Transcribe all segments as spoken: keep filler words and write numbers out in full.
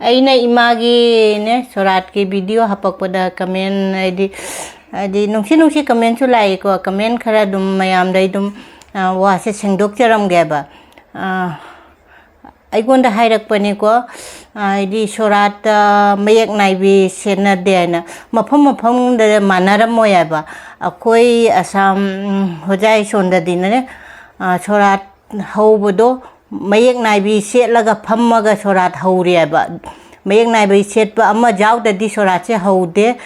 ꯑꯩꯅ ꯏꯃꯥꯒꯤꯅꯦ ꯁꯣꯔꯥꯠꯀꯤ ꯚꯤꯗꯤꯑꯣ ꯍꯥꯄꯛꯄꯗ ꯀꯃꯦꯟ, ꯍꯥꯏꯗꯤ, ꯍꯥꯏꯗꯤ ꯅꯨꯡꯁꯤ ꯅꯨꯡꯁꯤ ꯀꯃꯦꯟꯁꯨ ꯂꯥꯛꯏꯀꯣ꯫ ꯀꯃꯦꯟ ꯈꯔ ꯑꯗꯨꯝ ꯃꯌꯥꯝꯗ ꯑꯩ ꯑꯗꯨꯝ, ꯑ, ꯋꯥꯁꯦ ꯁꯦꯡꯗꯣꯛꯆꯔꯝꯒꯦꯕ꯫ ꯑ, ꯑꯩꯉꯣꯟꯗ ꯍꯥꯏꯔꯛꯄꯅꯤꯀꯣ, ꯑ, ꯍꯥꯏꯗꯤ ꯁꯣꯔꯥꯠꯇ ꯃꯌꯦꯛ ꯅꯥꯏꯕꯤ ꯁꯦꯠꯅꯗꯦ ꯍꯥꯏꯅ꯫ ꯃꯐꯝ ꯃꯐꯝꯗ ꯃꯥꯟꯅꯔꯝꯃꯣꯏ ꯍꯥꯏꯕ꯫ ꯑꯩꯈꯣꯏ ꯑꯁꯥꯝ, ꯎꯝ, ꯍꯣꯖꯥꯏ ꯁꯣꯟꯗꯗꯤꯅꯅꯦ, ꯑ, ꯁꯣꯔꯥꯠ ꯍꯧꯕꯗꯣ ꯃꯌꯦꯛ ꯅꯥꯏꯕꯤ ꯁꯦꯠꯂꯒ ꯐꯝꯃꯒ ꯁꯣꯔꯥꯠ ꯍꯧꯔꯦꯕ꯫ ꯃꯌꯦꯛ ꯅꯥꯏꯕꯤ ꯁꯦꯠꯄ ꯑꯃ ꯌꯥꯎꯗꯗꯤ ꯁꯣꯔꯥꯠꯁꯦ ꯍꯧꯗꯦ꯫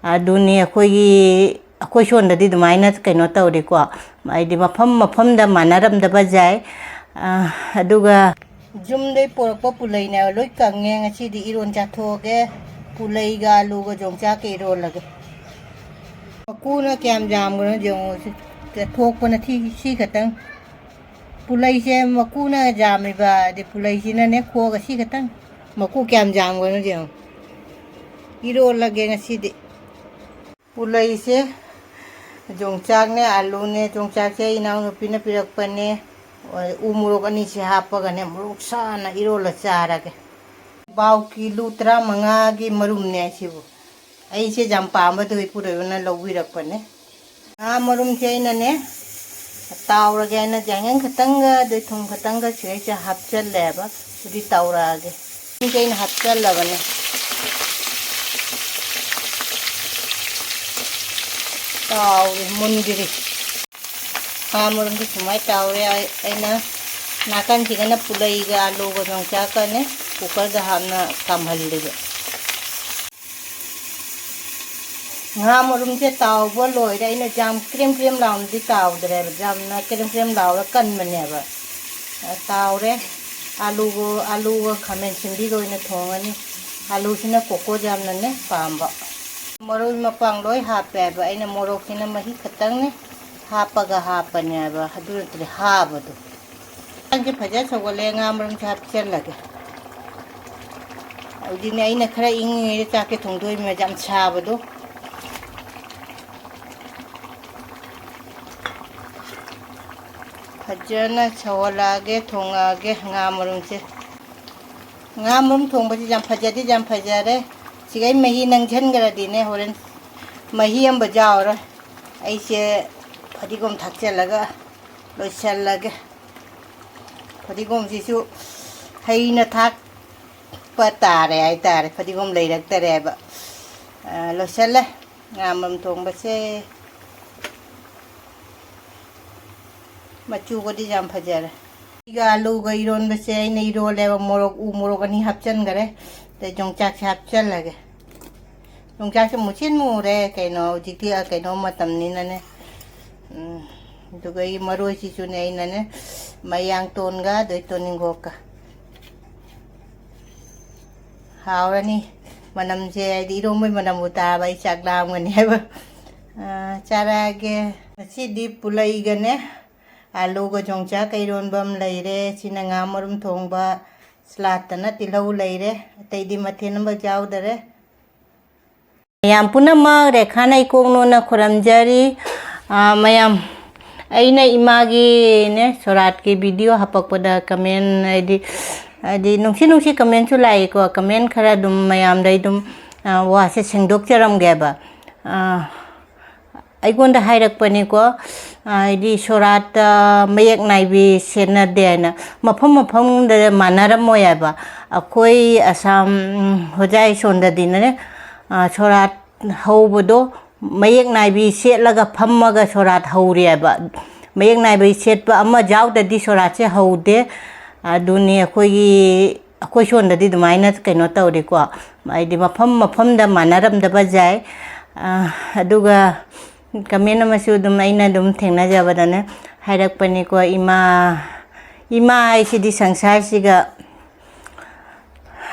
ꯑꯗꯨꯅꯤ ꯑꯩꯈꯣꯏꯒꯤ, ꯑꯩꯈꯣꯏ ꯁꯣꯟꯗꯗꯤ ꯑꯗꯨꯃꯥꯏꯅ ꯀꯩꯅꯣ ꯇꯧꯔꯦꯀꯣ꯫ ꯍꯥꯏꯗꯤ ꯃꯐꯝ ꯃꯐꯝꯗ ꯃꯥꯟꯅꯔꯝꯗꯕ ꯌꯥꯏ꯫ ꯑ, ꯑꯗꯨꯒ ꯌꯨꯝꯗꯩ ꯄꯣꯔꯛꯄ ꯄꯨꯂꯩꯅꯦꯕ, ꯂꯣꯏ ꯀꯪꯉꯦ꯫ ꯉꯁꯤꯗꯤ ꯏꯔꯣꯟ ꯆꯥꯊꯣꯛꯑꯒꯦ꯫ ꯄꯨꯂꯩꯒ ꯑꯂꯨꯒ ꯌꯣꯡꯆꯥꯛꯀ ꯏꯔꯣꯜꯂꯒꯦ꯫ ꯃꯀꯨꯅ ꯀꯌꯥꯝ ꯌꯥꯝꯈ꯭ꯔꯅꯣ ꯌꯦꯡꯉꯣ꯫ ꯁꯤ ꯊꯣꯛꯄꯅ ꯊꯤ-, ꯁꯤ ꯈꯛꯇꯪ꯫ ꯄꯨꯂꯩꯁꯦ ꯃꯀꯨꯅ ꯌꯥꯝꯃꯤꯕ, ꯑꯗꯩ ꯄꯨꯂꯩꯁꯤꯅꯅꯦ ꯈꯣꯛꯑꯒ ꯁꯤ ꯈꯛꯇꯪ꯫ ꯃꯀꯨ ꯀꯌꯥꯝ ꯌꯥꯝꯈ꯭ꯔꯅꯣ ꯌꯦꯡꯉꯣ꯫ ꯏꯔꯣꯜꯂꯒꯦ ꯉꯁꯤꯗꯤ꯫ ꯄꯨꯂꯩꯁꯦ ꯌꯣꯡꯆꯥꯛꯅꯦ, ꯑꯂꯨꯅꯦ, ꯌꯣꯡꯆꯥꯛꯁꯦ ꯑꯩ ꯏꯅꯥꯎꯅꯨꯄꯤꯅ ꯄꯤꯔꯛꯄꯅꯦ꯫ ꯎ ꯃꯣꯔꯣꯛ ꯑꯅꯤꯁꯦ ꯍꯥꯞꯄꯒꯅꯦ, ꯃꯣꯔꯣꯛ ꯁꯥꯅ ꯏꯔꯣꯜꯂ ꯆꯥꯔꯒꯦ꯫ ꯕꯥꯎ ꯀꯤꯂꯣ ꯇꯔꯥꯃꯉꯥꯒꯤ ꯃꯔꯨꯝꯅꯦ ꯁꯤꯕꯨ꯫ ꯑꯩꯁꯦ ꯌꯥꯝ ꯄꯥꯝꯕꯗꯨꯒꯤ ꯏꯄꯨꯔꯣꯏꯕꯅ ꯂꯧꯕꯤꯔꯛꯄꯅꯦ꯫ ꯉꯥ ꯃꯔꯨꯝꯁꯦ ꯑꯩꯅꯅꯦ, ꯇꯥꯎꯔꯒꯦ ꯍꯥꯏꯅ ꯌꯥꯏꯉꯪ ꯈꯛꯇꯪꯒ ꯑꯗꯩ ꯊꯨꯝ ꯈꯛꯇꯪꯒ ꯁꯤꯗꯩꯁꯤꯗ ꯍꯥꯞꯆꯜꯂꯦꯕ꯫ ꯑꯗꯨꯗꯤ ꯇꯥꯎꯔꯛꯑꯒꯦ꯫ ꯁꯤꯁꯦ ꯑꯩꯅ ꯍꯥꯞꯆꯜꯂꯕꯅꯦ꯫ ꯇꯥꯎꯔꯤ, ꯃꯨꯟꯗ꯭ꯔꯤ꯫ ꯉꯥ ꯃꯔꯨꯝꯁꯦ ꯁꯨꯃꯥꯏꯅ ꯇꯥꯎꯔꯦ꯫ ꯑꯩ-, ꯑꯩꯅ ꯅꯥꯀꯟꯁꯤꯗꯅ ꯄꯨꯂꯩꯒ ꯑꯂꯨꯒ ꯌꯣꯡꯆꯥꯛꯀꯅꯦ ꯀꯨꯀꯔꯗ ꯍꯥꯞꯅ ꯀꯥꯝꯍꯜꯂꯤꯕ꯫ ꯉꯥ ꯃꯔꯨꯝꯁꯦ ꯇꯥꯎꯕ ꯂꯣꯏꯔꯦ꯫ ꯑꯩꯅ ꯌꯥꯝ ꯀ꯭ꯔꯦꯝ ꯀ꯭ꯔꯦꯝ ꯂꯥꯎꯅꯗꯤ ꯇꯥꯎꯗ꯭ꯔꯦꯕ, ꯌꯥꯝꯅ ꯀ꯭ꯔꯦꯝ ꯀ꯭ꯔꯦꯝ ꯂꯥꯎꯔ ꯀꯟꯕꯅꯦꯕ꯫ ꯑ, ꯇꯥꯎꯔꯦ꯫ ꯑꯂꯨꯒ, ꯑꯂꯨꯒ ꯈꯥꯃꯦꯟ ꯑꯁꯤꯟꯕꯤꯒ ꯑꯣꯏꯅ ꯊꯣꯡꯉꯅꯤ꯫ ꯑꯂꯨꯁꯤꯅ ꯀꯣꯀꯣ ꯌꯥꯝꯅꯅꯦ ꯄꯥꯝꯕ꯫ ꯃꯔꯣꯏ ꯃꯄꯥꯡ ꯂꯣꯏ ꯍꯥꯞꯄꯦꯕ꯫ ꯑꯩꯅ ꯃꯣꯔꯣꯛꯁꯤꯅ ꯃꯍꯤ ꯈꯛꯇꯪꯅꯦ ꯍꯥꯞꯄꯒ ꯍꯥꯞꯄꯅꯦꯕ, ꯑꯗꯨ ꯅꯠꯇ꯭ꯔꯗꯤ ꯍꯥꯕꯗꯣ꯫ ꯆꯥꯛꯁꯦ ꯐꯖꯅ ꯁꯧꯒꯠꯂꯦ, ꯉꯥ ꯃꯔꯨꯝꯁꯦ ꯍꯥꯞꯆꯜꯂꯒꯦ꯫ ꯍꯧꯖꯤꯛꯅꯦ ꯑꯩꯅ ꯈꯔ ꯏꯪꯉꯤꯉꯩꯗ ꯆꯥꯛꯁꯦ ꯊꯣꯡꯗꯣꯛꯏꯃꯦ, ꯌꯥꯝ ꯁꯥꯕꯗꯣ꯫ ꯐꯖꯅ ꯁꯧꯍꯜꯂꯛꯑꯒꯦ, ꯊꯣꯡꯉꯛꯑꯒꯦ ꯉꯥ ꯃꯔꯨꯝꯁꯦ꯫ ꯉꯥ ꯃꯔꯨꯝ ꯊꯣꯡꯕꯁꯤ ꯌꯥꯝ ꯐꯖꯗꯤ ꯌꯥꯝ ꯐꯖꯔꯦ꯫ ꯁꯤꯒ ꯑꯩ ꯃꯍꯤ ꯅꯪꯁꯤꯟꯈ꯭ꯔꯗꯤꯅꯦ, ꯍꯣꯔꯦꯟ ꯃꯍꯤ ꯑꯃ ꯌꯥꯎꯔꯣꯏ꯫ ꯑꯩꯁꯦ ꯐꯗꯤꯒꯣꯝ ꯊꯥꯛꯆꯜꯂꯒ ꯂꯣꯏꯁꯤꯜꯂꯒꯦ꯫ ꯐꯗꯤꯒꯣꯝꯁꯤꯁꯨ ꯍꯩꯅ ꯊꯥꯛꯄ ꯇꯥꯔꯦ ꯍꯥꯏꯇꯥꯔꯦ, ꯐꯗꯤꯒꯣꯝ ꯂꯩꯔꯛꯇꯔꯦꯕ꯫ ꯑ, ꯂꯣꯏꯁꯤꯜꯂꯦ ꯉꯥ ꯃꯔꯨꯝ ꯊꯣꯡꯕꯁꯦ꯫ ꯃꯆꯨꯒꯗꯤ ꯌꯥꯝ ꯐꯖꯔꯦ꯫ ꯁꯤꯒ ꯑꯂꯨꯒ ꯏꯔꯣꯟꯕꯁꯦ ꯑꯩꯅ ꯏꯔꯣꯜꯂꯦꯕ, ꯃꯣꯔꯣꯛ, ꯎ ꯃꯣꯔꯣꯛ ꯑꯅꯤ ꯍꯥꯞꯆꯟꯈꯔꯦ꯫ ꯑꯗꯩ ꯌꯣꯡꯆꯥꯛꯁꯦ ꯍꯥꯞꯆꯜꯂꯒꯦ꯫ ꯌꯣꯡꯆꯥꯛꯁꯦ ꯃꯨꯁꯤꯟ ꯃꯨꯔꯦ, ꯀꯩꯅꯣ, ꯍꯧꯖꯤꯛꯇꯤ, ꯑ, ꯀꯩꯅꯣ ꯃꯇꯝꯅꯤꯅꯅꯦ꯫ ꯎꯝ, ꯑꯗꯨꯒ ꯑꯩ ꯃꯔꯣꯏꯁꯤꯁꯨꯅꯦ ꯑꯩꯅꯅꯦ ꯃꯌꯥꯡꯇꯣꯟꯒ ꯑꯗꯩ ꯇꯣꯅꯤꯡꯈꯣꯛꯀ꯫ ꯍꯥꯎꯔꯅꯤ꯫ ꯃꯅꯝꯁꯦ, ꯍꯥꯏꯗꯤ ꯏꯔꯣꯝꯕꯩ ꯃꯅꯝꯕꯨ ꯇꯥꯕ ꯑꯩ ꯆꯥꯛ ꯂꯥꯝꯒꯅꯤ ꯍꯥꯏꯕ꯫ ꯑ, ꯆꯥꯔꯛꯑꯒꯦ꯫ ꯉꯁꯤꯗꯤ ꯄꯨꯂꯩꯒꯅꯦ ꯑꯂꯨꯒ ꯌꯣꯡꯆꯥꯛꯀ ꯏꯔꯣꯟꯕ ꯑꯃ ꯂꯩꯔꯦ꯫ ꯁꯤꯅ ꯉꯥ ꯃꯔꯨꯝ ꯊꯣꯡꯕ, ꯁꯂꯥꯠꯇꯅ ꯇꯤꯜꯍꯧ ꯂꯩꯔꯦ꯫ ꯑꯇꯩꯗꯤ ꯃꯊꯦꯜ ꯑꯃ ꯌꯥꯎꯗꯔꯦ꯫ ꯃꯌꯥꯝ ꯄꯨꯝꯅꯃꯛ ꯔꯦꯈꯥꯅ ꯏꯀꯣꯛꯅꯣꯅ ꯈꯨꯔꯝꯖꯔꯤ꯫ ꯑ, ꯃꯌꯥꯝ, ꯑꯩꯅ ꯏꯃꯥꯒꯤꯅꯦ ꯁꯣꯔꯥꯠꯀꯤ video ꯍꯥꯄꯛꯄꯗ comment, ꯍꯥꯏꯗꯤ, ꯍꯥꯏꯗꯤ ꯅꯨꯡꯁꯤ ꯅꯨꯡꯁꯤ commentꯁꯨ ꯂꯥꯛꯏꯀꯣ꯫ Comment ꯈꯔ ꯑꯗꯨꯝ ꯃꯌꯥꯝꯗ ꯑꯩ ꯑꯗꯨꯝ, ꯑ, ꯋꯥꯁꯦ ꯁꯦꯡꯗꯣꯛꯆꯔꯝꯒꯦꯕ꯫ ꯑ, ꯑꯩꯉꯣꯟꯗ ꯍꯥꯏꯔꯛꯄꯅꯤꯀꯣ, ꯍꯥꯏꯗꯤ ꯁꯣꯔꯥꯠꯇ ꯃꯌꯦꯛ ꯅꯥꯏꯕꯤ ꯁꯦꯠꯅꯗꯦ ꯍꯥꯏꯅ꯫ ꯃꯐꯝ ꯃꯐꯝꯗ ꯃꯥꯟꯅꯔꯝꯃꯣꯏ ꯍꯥꯏꯕ꯫ ꯑꯩꯈꯣꯏ ꯑꯁꯥꯝ, ꯎꯝ, ꯍꯣꯖꯥꯏ ꯁꯣꯟꯗꯗꯤꯅꯅꯦ, ꯑ, ꯁꯣꯔꯥꯠ ꯍꯧꯕꯗꯣ ꯃꯌꯦꯛ ꯅꯥꯏꯕꯤ ꯁꯦꯠꯂꯒ ꯐꯝꯃꯒ ꯁꯣꯔꯥꯠ ꯍꯧꯔꯦ ꯍꯥꯏꯕ꯫ ꯃꯌꯦꯛ ꯅꯥꯏꯕꯤ ꯁꯦꯠꯄ ꯑꯃ ꯌꯥꯎꯗꯗꯤ ꯁꯣꯔꯥꯠꯁꯦ ꯍꯧꯗꯦ꯫ ꯑꯗꯨꯅꯤ ꯑꯩꯈꯣꯏꯒꯤ, ꯑꯩꯈꯣꯏ ꯁꯣꯟꯗꯗꯤ ꯑꯗꯨꯃꯥꯏꯅ ꯀꯩꯅꯣ ꯇꯧꯔꯦꯀꯣ꯫ ꯍꯥꯏꯗꯤ ꯃꯐꯝ ꯃꯐꯝꯗ ꯃꯥꯟꯅꯔꯝꯗꯕ ꯌꯥꯏ꯫ ꯑ, ꯑꯗꯨꯒ comment ꯑꯃꯁꯨ ꯑꯗꯨꯝ ꯑꯩꯅ ꯑꯗꯨꯝ ꯊꯦꯡꯅꯖꯕꯗꯅꯦ ꯍꯥꯏꯔꯛꯄꯅꯤꯀꯣ, "ꯏꯃꯥ, ꯏꯃꯥ ꯍꯥꯏꯁꯤꯗꯤ ꯁꯪꯁꯥꯔꯁꯤꯒ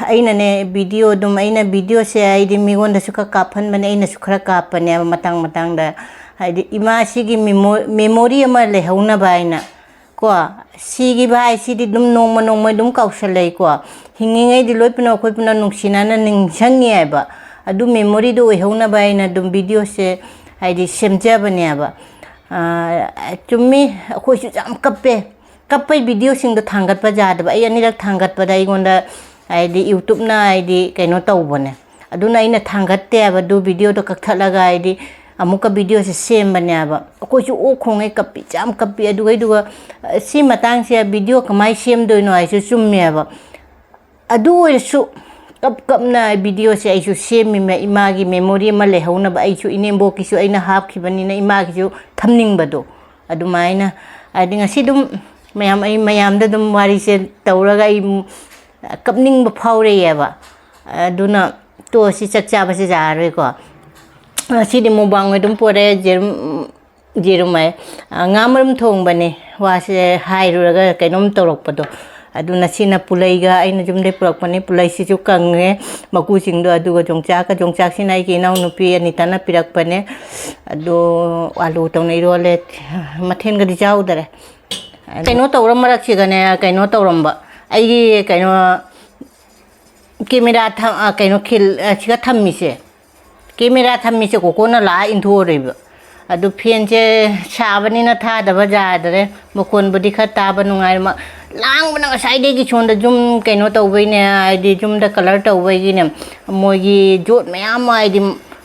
ꯑꯩꯅꯅꯦ video ꯑꯗꯨꯝ, ꯑꯩꯅ videoꯁꯦ ꯑꯩꯗꯤ ꯃꯤꯉꯣꯟꯗꯁꯨ ꯈꯔ ꯀꯥꯞꯍꯟꯕꯅꯦ, ꯑꯩꯅꯁꯨ ꯈꯔ ꯀꯥꯞꯄꯅꯦꯕ ꯃꯇꯥꯡ ꯃꯇꯥꯡꯗ꯫ ꯍꯥꯏꯗꯤ ꯏꯃꯥꯁꯤꯒꯤ memo-, memory ꯑꯃ ꯂꯩꯍꯧꯅꯕ ꯍꯥꯏꯅ ꯀꯣ, ꯁꯤꯈꯤꯕ ꯍꯥꯏꯁꯤꯗꯤ ꯑꯗꯨꯝ ꯅꯣꯡꯃ ꯅꯣꯡꯃ ꯑꯗꯨꯝ ꯀꯥꯎꯁꯜꯂꯛꯏꯀꯣ꯫ ꯍꯤꯡꯉꯤꯉꯩꯗꯤ ꯂꯣꯏ ꯄꯨꯝꯅꯃꯛ ꯑꯩꯈꯣꯏ ꯄꯨꯝꯅꯃꯛ ꯅꯨꯡꯁꯤꯅꯅ ꯅꯤꯡꯁꯤꯡꯉꯤ ꯍꯥꯏꯕ꯫ ꯑꯗꯨ memoryꯗꯣ ꯑꯣꯏꯍꯧꯅꯕ ꯍꯥꯏꯅ ꯑꯗꯨꯝ videoꯁꯦ ꯍꯥꯏꯗꯤ ꯁꯦꯝꯖꯕꯅꯦꯕ꯫ ꯑꯥ, ꯆꯨꯝꯃꯤ, ꯑꯩꯈꯣꯏꯁꯨ ꯌꯥꯝ ꯀꯞꯄꯦ꯫ ꯀꯞꯄꯩ videoꯁꯤꯡꯗꯣ ꯊꯥꯡꯒꯠꯄ ꯌꯥꯗꯕ꯫ ꯑꯩ ꯑꯅꯤꯔꯛ ꯊꯥꯡꯒꯠꯄꯗ ꯑꯩꯉꯣꯟꯗ ꯍꯥꯏꯗꯤ YouTube-ꯅ ꯍꯥꯏꯗꯤ ꯀꯩꯅꯣ ꯇꯧꯕꯅꯦ꯫ ꯑꯗꯨꯅ ꯑꯩꯅ ꯊꯥꯡꯒꯠꯇꯦꯕ, ꯑꯗꯨ video-ꯗꯣ ꯀꯛꯊꯠꯂꯒ ꯍꯥꯏꯗꯤ ꯑꯃꯨꯛꯀ video-ꯁꯦ ꯁꯦꯝꯕꯅꯦꯕ꯫ ꯑꯩꯈꯣꯏꯁꯨ ꯑꯣꯛ ꯈꯣꯡꯉꯦ, ꯀꯞꯄꯤ, ꯌꯥꯝ ꯀꯞꯄꯤ꯫ ꯑꯗꯨꯒꯩꯗꯨꯒ, ꯑ, ꯁꯤ ꯃꯇꯥꯡꯁꯦ video ꯀꯃꯥꯏꯅ ꯁꯦꯝꯗꯣꯏꯅꯣ ꯍꯥꯏꯁꯨ ꯆꯨꯝꯃꯦꯕ꯫ ꯑꯗꯨ ꯑꯣꯏꯔꯁꯨ ꯀꯞ ꯀꯞꯅ video-ꯁꯦ ꯑꯩꯁꯨ ꯁꯦꯝꯃꯤꯃꯦ, ꯏꯃꯥꯒꯤ memory ꯑꯃ ꯂꯩꯍꯧꯅꯕ꯫ ꯑꯩꯁꯨ ꯏꯅꯦꯝꯕꯣꯛꯀꯤꯁꯨ ꯑꯩꯅ ꯍꯥꯞꯈꯤꯕꯅꯤꯅ ꯏꯃꯥꯒꯤꯁꯨ ꯊꯝꯅꯤꯡꯕꯗꯣ꯫ ꯑꯗꯨꯃꯥꯏꯅ ꯍꯥꯏꯗꯤ ꯉꯁꯤ ꯑꯗꯨꯝ ꯃꯌꯥꯝ, ꯑꯩ ꯃꯌꯥꯝꯗ ꯑꯗꯨꯝ ꯋꯥꯔꯤꯁꯦ ꯇꯧꯔꯒ ꯑꯩ ꯀꯞꯅꯤꯡꯕ ꯐꯥꯎꯔꯛꯑꯦꯕ꯫ ꯑꯗꯨꯅ ꯇꯣꯛꯑꯁꯤ, ꯆꯥꯛ ꯆꯥꯕꯁꯦ ꯌꯥꯔꯔꯣꯏꯀꯣ꯫ ꯉꯁꯤꯗꯤ mukbang ꯑꯗꯨꯝ ꯄꯣꯔꯛꯑꯦ, ꯌꯦꯔꯨꯝ, ꯌꯦꯔꯨꯝ ꯍꯥꯏ, ꯑ, ꯉꯥ ꯃꯔꯨꯝ ꯊꯣꯡꯕꯅꯦ꯫ ꯋꯥꯁꯦ ꯍꯥꯏꯔꯨꯔꯒ ꯀꯩꯅꯣꯝ ꯇꯧꯔꯛꯄꯗꯣ꯫ ꯑꯗꯨꯅ ꯁꯤꯅ ꯄꯨꯂꯩꯒ ꯑꯩꯅ ꯌꯨꯝꯗꯩ ꯄꯨꯔꯛꯄꯅꯦ꯫ ꯄꯨꯂꯩꯁꯤꯁꯨ ꯀꯪꯉꯦ, ꯃꯀꯨꯁꯤꯡꯗꯣ꯫ ꯑꯗꯨꯒ ꯌꯣꯡꯆꯥꯛꯀ, ꯌꯣꯡꯆꯥꯛꯁꯤꯅ ꯑꯩꯒꯤ ꯏꯅꯥꯎꯅꯨꯄꯤ ꯑꯅꯤꯇꯥꯅ ꯄꯤꯔꯛꯄꯅꯦ꯫ ꯑꯗꯣ ꯑꯥꯂꯨ ꯇꯧꯅ ꯏꯔꯣꯜꯂꯦ꯫ ꯃꯊꯦꯜꯒꯗꯤ ꯆꯥꯎꯗꯔꯦ꯫ ꯀꯩꯅꯣ ꯇꯧꯔ ꯃꯔꯛꯁꯤꯒꯅꯦ, ꯀꯩꯅꯣ ꯇꯧꯔꯝꯕ꯫ ꯑꯩꯒꯤ ꯀꯩꯅꯣ camera ꯊ-, ꯑ, ꯀꯩꯅꯣ ꯈꯤꯜ-, ꯑ, ꯁꯤꯒ ꯊꯝꯃꯤꯁꯦ꯫ Camera ꯊꯝꯃꯤꯁꯦ ꯀꯣꯀꯣꯅ ꯂꯥꯛꯑ ꯏꯟꯊꯣꯛꯑꯔꯣꯏꯕ꯫ ꯑꯗꯨ fan-ꯁꯦ ꯁꯥꯕꯅꯤꯅ ꯊꯥꯗꯕ ꯌꯥꯗ꯭ꯔꯦ꯫ ꯃꯈꯣꯟꯕꯨꯗꯤ ꯈꯔ ꯇꯥꯕ ꯅꯨꯡꯉꯥꯏꯔꯦ꯫ ꯃ-, ꯂꯥꯡꯕꯅ ꯉꯁꯥꯏꯗꯒꯤ ꯁꯣꯝꯗ ꯌꯨꯝ ꯀꯩꯅꯣ ꯇꯧꯕꯩꯅꯦ, ꯍꯥꯏꯗꯤ ꯌꯨꯝꯗ colour ꯇꯧꯕꯒꯤꯅꯦ, ꯃꯣꯏꯒꯤ ꯌꯣꯠ ꯃꯌꯥꯝ ꯑꯃ, ꯍꯥꯏꯗꯤ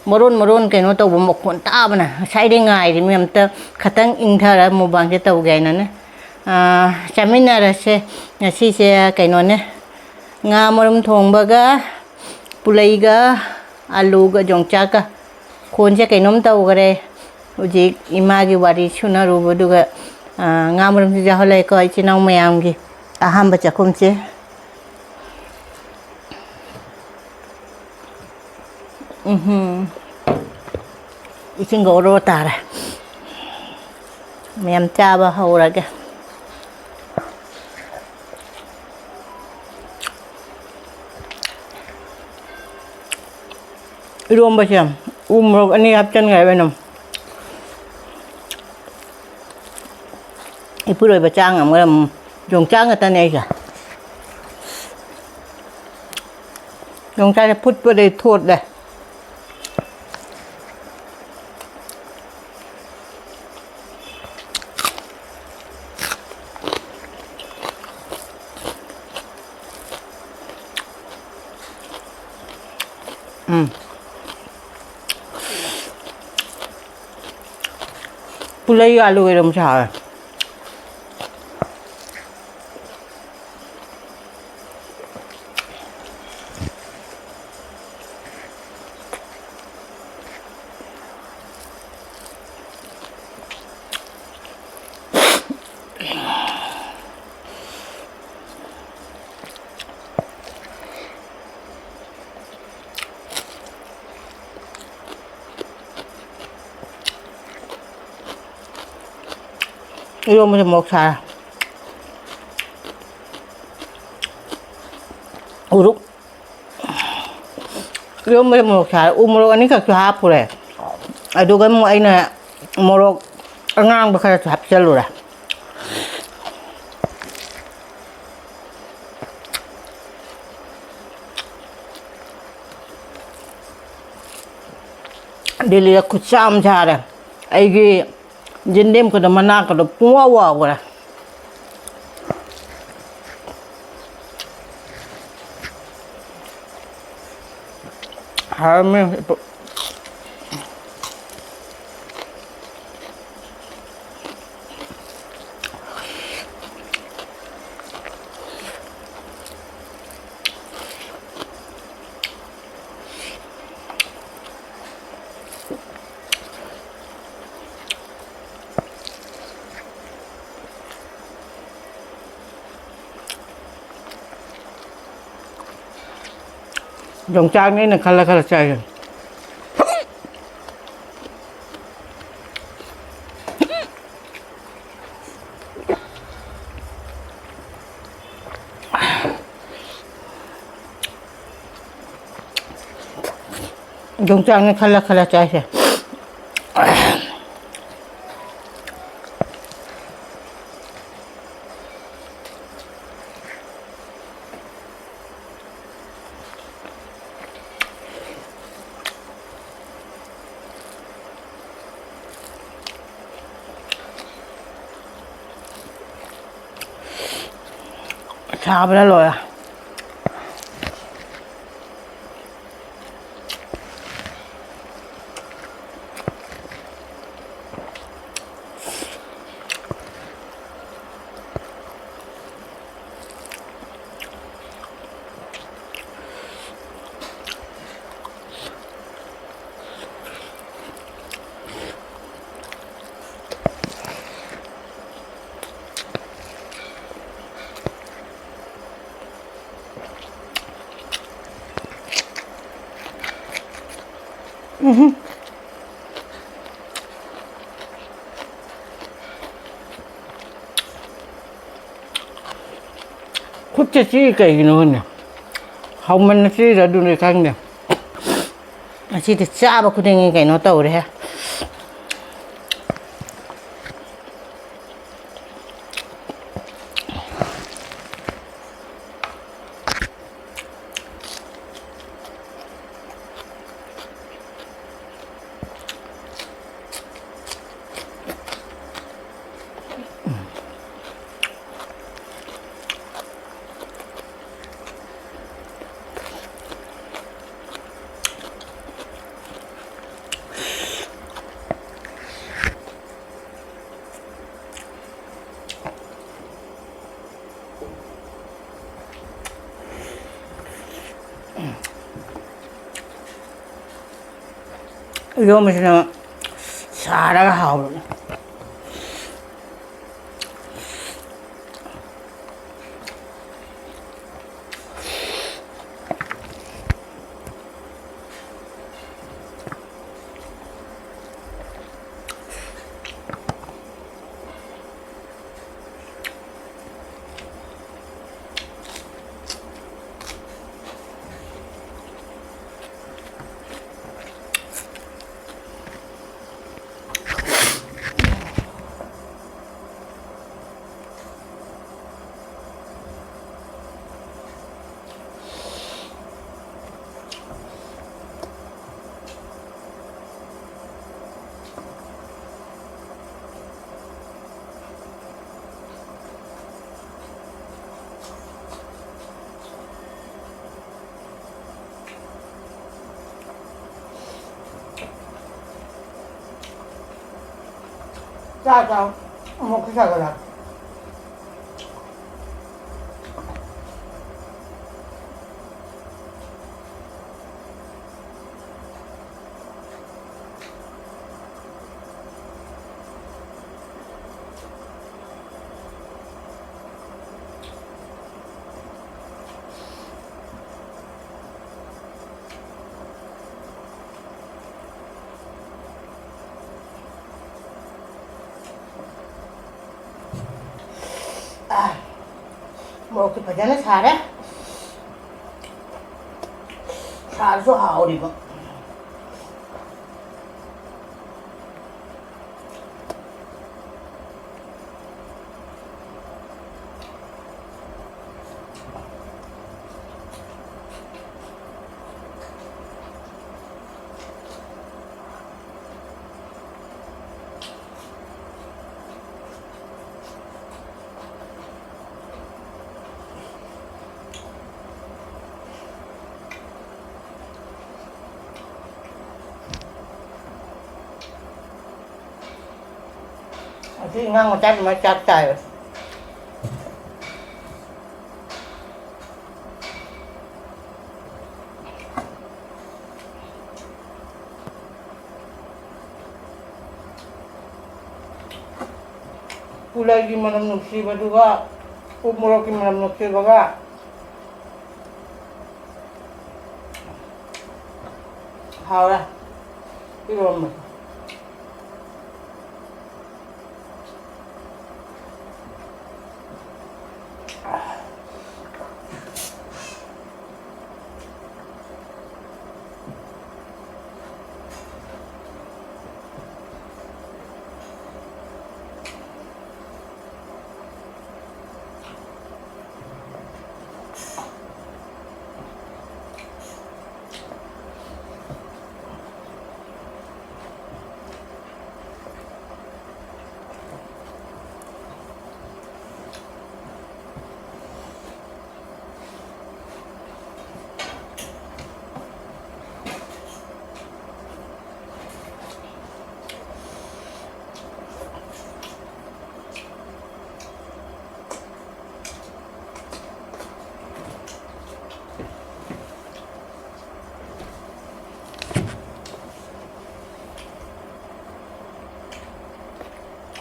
ꯃꯔꯣꯟ ꯃꯔꯣꯟ ꯀꯩꯅꯣ ꯇꯧꯕ ꯃꯈꯣꯟ ꯇꯥꯕꯅ ꯉꯁꯥꯏꯗꯩ ꯉꯥꯏꯔꯤꯃꯤ꯫ ꯑꯝꯇ ꯈꯇꯪ ꯏꯪꯊꯔ mukbang-ꯁꯦ ꯇꯧꯒꯦ ꯍꯥꯏꯅꯅꯦ꯫ ꯑꯥ, ꯆꯥꯃꯤꯟꯅꯔꯁꯦ꯫ ꯉꯁꯤꯁꯦ ꯀꯩꯅꯣꯅꯦ, ꯉꯥ ꯃꯔꯨꯝ ꯊꯣꯡꯕꯒ ꯄꯨꯂꯩꯒ ꯑꯂꯨꯒ ꯌꯣꯡꯆꯥꯛꯀ꯫ ꯈꯣꯟꯁꯦ ꯀꯩꯅꯣꯝ ꯇꯧꯈꯔꯦ꯫ ꯍꯧꯖꯤꯛ ꯏꯃꯥꯒꯤ ꯋꯥꯔꯤ ꯁꯨꯅꯔꯨꯕꯗꯨꯒ, ꯑꯥ, ꯉꯥ ꯃꯔꯨꯝꯁꯨ ꯌꯥꯎꯍꯜꯂꯦꯀꯣ ꯏꯆꯤꯟ ꯏꯅꯥꯎ ꯃꯌꯥꯝꯒꯤ ꯑꯍꯥꯟꯕ ꯆꯥꯛꯈꯨꯝꯁꯦ꯫ ꯎꯝꯍꯨꯝ꯫ ꯏꯁꯤꯡꯒ ꯑꯣꯔꯣ ꯇꯥꯔꯦ꯫ ꯃꯌꯥꯝ ꯆꯥꯕ ꯍꯧꯔꯒꯦ꯫ ꯏꯔꯣꯝꯕꯁꯦ ꯎ ꯃꯣꯔꯣꯛ ꯑꯅꯤ ꯍꯥꯞꯆꯤꯟꯈ꯭ꯔꯦ ꯑꯩꯅ꯫ ꯏꯄꯨꯔꯣꯏꯕ ꯆꯥ ꯉꯝꯈ꯭ꯔꯦ꯫ ꯌꯣꯡꯆꯥꯛ ꯉꯥꯛꯇꯅꯦ ꯑꯩꯁꯦ꯫ ꯌꯣꯡꯆꯥꯛꯁꯦ ꯐꯨꯠꯄꯗꯩ ꯊꯣꯠꯂꯦ꯫ ꯎꯝ꯫ ꯄꯨꯂꯩꯒ ꯑꯂꯨꯒ ꯏꯔꯣꯝꯕꯁꯦ ꯍꯥꯎꯋꯦ꯫ ꯏꯔꯣꯝꯕꯁꯦ ꯃꯣꯔꯣꯛ ꯁꯥꯏ꯫ ꯎꯔꯨꯛ꯫ ꯏꯔꯣꯝꯕꯁꯦ ꯃꯣꯔꯣꯛ ꯁꯥꯏ꯫ ꯎ ꯃꯣꯔꯣꯛ ꯑꯅꯤꯈꯛꯁꯨ ꯍꯥꯞꯄꯨꯔꯦ꯫ ꯑꯗꯨꯒ ꯑꯃꯨꯛ ꯑꯩꯅ ꯃꯣꯔꯣꯛ ꯑꯉꯥꯡꯕ ꯈꯔꯁꯨ ꯍꯥꯞꯆꯜꯂꯨꯔꯦ꯫ ꯗꯦꯜꯂꯤꯗ ꯈꯨꯠꯁꯥ ꯑꯃ ꯁꯥꯔꯦ꯫ ꯑꯩꯒꯤ ꯌꯦꯟꯗꯦꯝꯒꯗꯣ ꯃꯅꯥꯒꯗꯣ ꯄꯨꯡꯋꯥ ꯋꯥꯎꯈ꯭ꯔꯦ꯫ ꯍꯥꯎꯔꯝꯃꯦ꯫ ꯌꯣꯡꯆꯥꯛꯅꯦ ꯑꯩꯅ ꯈꯜꯂ ꯈꯜꯂ ꯆꯥꯏꯁꯦ꯫ ꯌꯣꯡꯆꯥꯛꯅꯦ ꯈꯜꯂ ꯈꯜꯂ ꯆꯥꯏꯁꯦ꯫ ꯁꯥꯕꯅ ꯂꯣꯏꯔꯦ꯫ ꯎꯝꯍꯨꯝ꯫ ꯈꯨꯠꯁꯦ ꯆꯤ ꯀꯩꯒꯤꯅꯣ ꯈꯪꯗꯦ꯫ ꯍꯥꯎꯃꯟꯅ ꯆꯤꯔ ꯑꯗꯨꯅꯤ ꯈꯪꯗꯦ꯫ ꯉꯁꯤꯗꯤ ꯆꯥꯕ ꯈꯨꯗꯤꯡꯒꯤ ꯀꯩꯅꯣ ꯇꯧꯔꯦꯍꯦ꯫ ꯏꯔꯣꯝꯕꯁꯤꯅ ꯁꯥꯔꯒ ꯍꯥꯎꯕꯅꯤ꯫ ꯆꯥ ꯆꯥꯎ꯫ ꯑꯃꯨꯛ ꯈꯨꯠ ꯁꯥꯒꯠꯂꯛꯑꯦ꯫ ꯃꯣꯔꯣꯛꯁꯨ ꯐꯖꯅ ꯁꯥꯔꯦ꯫ ꯁꯥꯔꯁꯨ ꯍꯥꯎꯔꯤꯕ꯫ ꯑꯁꯤ ꯑꯉꯥꯡ ꯃꯆꯥ ꯑꯗꯨꯃꯥꯏꯅ ꯆꯥꯛ ꯆꯥꯏꯕ꯫ ꯄꯨꯂꯩꯒꯤ ꯃꯅꯝ ꯅꯨꯡꯁꯤꯕꯗꯨꯒ ꯎ ꯃꯣꯔꯣꯛꯀꯤ ꯃꯅꯝ ꯅꯨꯡꯁꯤꯕꯒ ꯍꯥꯎꯔꯦ ꯏꯔꯣꯝꯕ꯫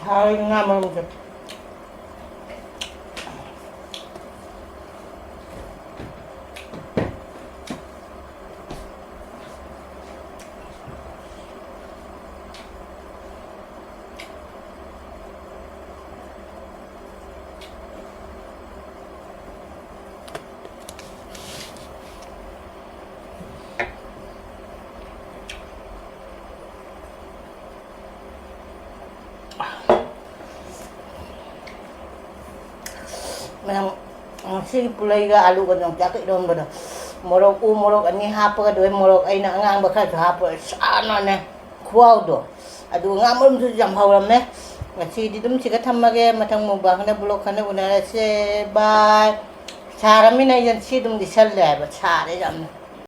ꯍꯥꯎꯋꯤ ꯉꯥ ꯃꯔꯨꯝꯁꯦ꯫ ꯃꯌꯥꯝ, ꯉꯁꯤꯒꯤ ꯄꯨꯂꯩꯒ ꯑꯂꯨꯒ ꯌꯣꯡꯆꯥꯛꯀ ꯏꯔꯣꯟꯕꯗꯣ, ꯃꯣꯔꯣꯛ, ꯎ ꯃꯣꯔꯣꯛ ꯑꯅꯤ ꯍꯥꯞꯄꯒ, ꯑꯗꯨꯒ ꯃꯣꯔꯣꯛ ꯑꯩꯅ ꯑꯉꯥꯡꯕ ꯈꯔꯁꯨ ꯍꯥꯞꯄ, ꯁꯥꯅꯅꯦ ꯈꯨꯍꯥꯎꯗꯣ꯫ ꯑꯗꯨꯒ ꯉꯥ ꯃꯔꯨꯝꯁꯨ ꯌꯥꯝ ꯍꯧꯔꯝꯃꯦ꯫ ꯉꯁꯤꯗꯤ ꯑꯗꯨꯝ ꯁꯤꯒ ꯊꯝꯃꯒꯦ, ꯃꯊꯪ ꯃꯨꯛꯕꯥꯡꯗ, ꯕ꯭ꯂꯣꯛ ꯈꯟꯅ ꯎꯅꯔꯁꯦ꯫ ꯕꯥꯏ꯫ ꯁꯥꯔꯃꯤꯅ ꯑꯩꯁꯦ ꯁꯤ ꯑꯗꯨꯝ ꯂꯤꯠꯁꯜꯂꯦ ꯍꯥꯏꯕ, ꯁꯥꯔꯦ ꯌꯥꯝꯅ꯫